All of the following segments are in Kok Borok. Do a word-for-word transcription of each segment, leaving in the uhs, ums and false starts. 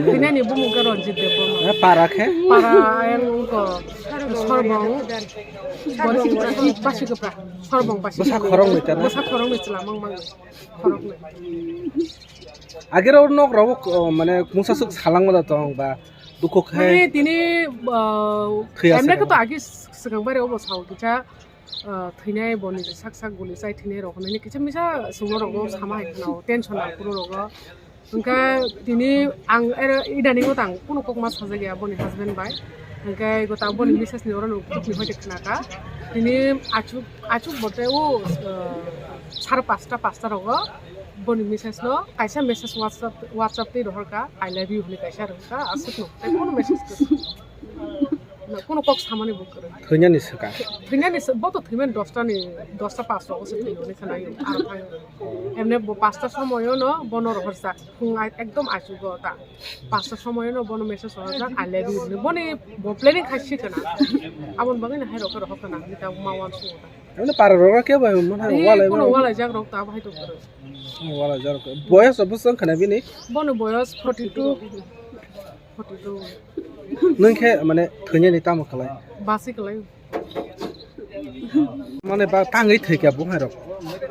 Thwinani bumung khe Ranjit Debbarma. Eh, para khe? Para ayang wngkha Sorbong. Bori sikra, basi kwpra. Sorbong basi. Bwsa kwpra. Khoroknwi tana? Bwsa khoroknwi chwla mang mang. Khoroknwi. Agero nok rok, oh, mane mungsa swk salangma da tong ba dukhu khai. Mane tini, ah, thwi emne aswk khe to agi swkang bare obo sao kisa. Ah, thwinai bo niji sak sak guli chai thwinai rok hinwi kisa misa songno rok bo sama hai kheno tension na phuru rogo. Hwnkhe tini ang ere idani go tang kuno kokma sajagya boni husband bai. Hwnkhe go tang boni misses ni oro no khukni hoite khnaka. Tini achuk, achuk bote o, ah, sar pasta pasta rogo boni misses no kaisa message WhatsApp, WhatsApp twi rohorka, "I love you" hinwi kaisa rohorka, aswk no. Tei kuno message kwrwi. Na, kuno kok samani bo kwrwi. Thwinani swkang. Thwinani sw-, bo to thwimani dosta ni, dosta pas rogo se thwio ni khwnaio, aro thang. Emne bo pasta somoyo no bono rohorjak. Phung ai-, ekdom achugo ta. Pasta somoyo no bono message rohorjak, "I love you" hinwi. Boni bo planning khai si khwna. Aboni bagwi no hai rok rohor khwna, hinwi ta ma wan sungo ta. Emne para rok khe bai mano. Ee, walai kuno mano. Walai jak rok ta bai to kwrwi. Walai jak rok. Boyos bo swng khwna bini? Bono boyos forty two. Forty two. Nwng khe mane thwinani tamo khlai? Basi khlai. Mane ba tangwi thwikha bo hai rok.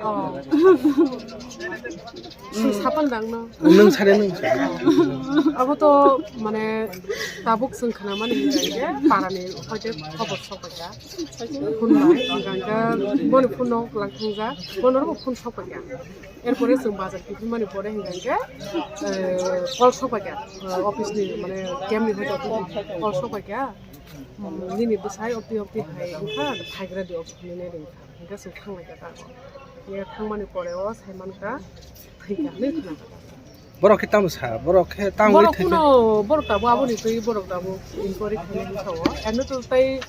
Oh. Sing sapan dang no. Nwng sare nwng sare. Abo to mane tabuk swng khna mani hwnkhe parani hoite khobor sok paikha. Phone bai hwnkhe boni phone no lang thangja. Bono phone sok paikha. Erpore chwng bazar kiphilmani pore hwnkha khe, eh, call sok paikha, eh, office ni, mane, camp ni hoito call sok paikha. Hmm, nini bwsai opti opti hai wngkha, phaigra di office ni nai ringkha. Hwnkhe chwng thanglaikha ta. Ye thangmani pore o saimankha, thwikha hinwi khwnakha. Borok khe tamo sa, borok khe tamo borok thwikha. Kuno, borok tabuk aboni twi borok tabuk inquiry khainai bwsao. Eno to tai,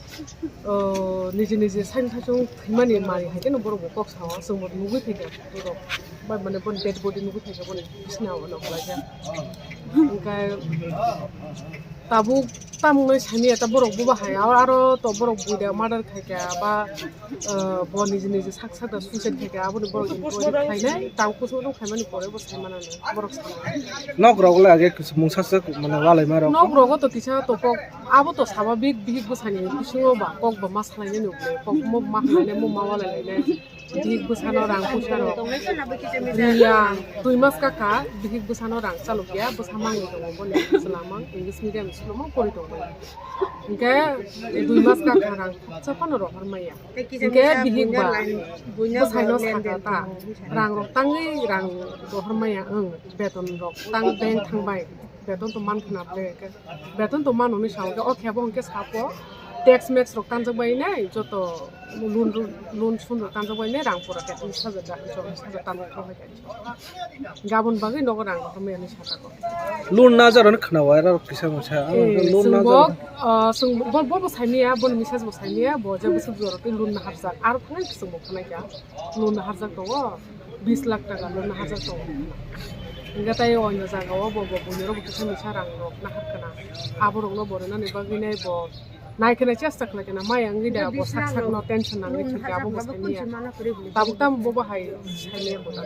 oh, niji niji saimthaisong thwimani mari hai kheno borok bo kok sao, chwng bo nugwi thwikha. Borok bai mane boni dead body nugwi thangkha boni bisina o nok laijak. Hwnkhe tabuk tamungni simi eta borok buba hai aro, aro to borok buida murder khaikha ba, eh, bo niji niji sak sak da suicide khaikha aboni borok inquiry khainai tabuk kusu no khaimani pore bo saimanani borok sanai. Nok rok le age kusu mungsa swk mane walai ma rok. Nok rogo to kisa to kok abo to sababik bihik bwsani bisingo ba kok ba ma salainani ugle kok mo ma halainai mo ma walai lainai. Bihik bwsano rang puisa rok. Riya, dui mas kakha, bihik bwsano rang chalokya, bwsa mangwi tongo boni, chwlamang, English medium school-o pori tongo. Hinkhe dui mas kakha rang khopsa phano rohor maya. Hinkhe bihik ba bwsaino sakha ta, rang rok tangwi rang rohor maya, wng, beton rok tang bank thangbai, beton to man khna ble. Beton to mano ni sao khe, o khe bo hwnkhe sapo tax max rok tanjak bai nai, joto loan, loan sun rok tanjak bai nai, rang pura khe tris hajar da, cholish hajar tanjak thok hai khe. Gabon bagwi nogo rang rok maya ni saka ko. Loan na jaro ni khna wai rok kisa masa. Eh, loan na jaro. Ah, swng bo, bo, bo sai maya, boni message bo sai maya, bo je bwswk jora twi loan na harjak. Aro thangnai swng bo khna kya. Loan harjak tongo, bis lakh taka loan harjak tongo. Hingke tai o jaga o bo, bo buino rok kisa misa rang rok nahar kana. Abo rok no bo rwnani bagwi nai bo nai khe nai chesta khlai kana maya wngwi da bo sak sak no tension nangwi thwikhe abo bo sai maya. Tabuk tamo bo bo hai sai maya bo da.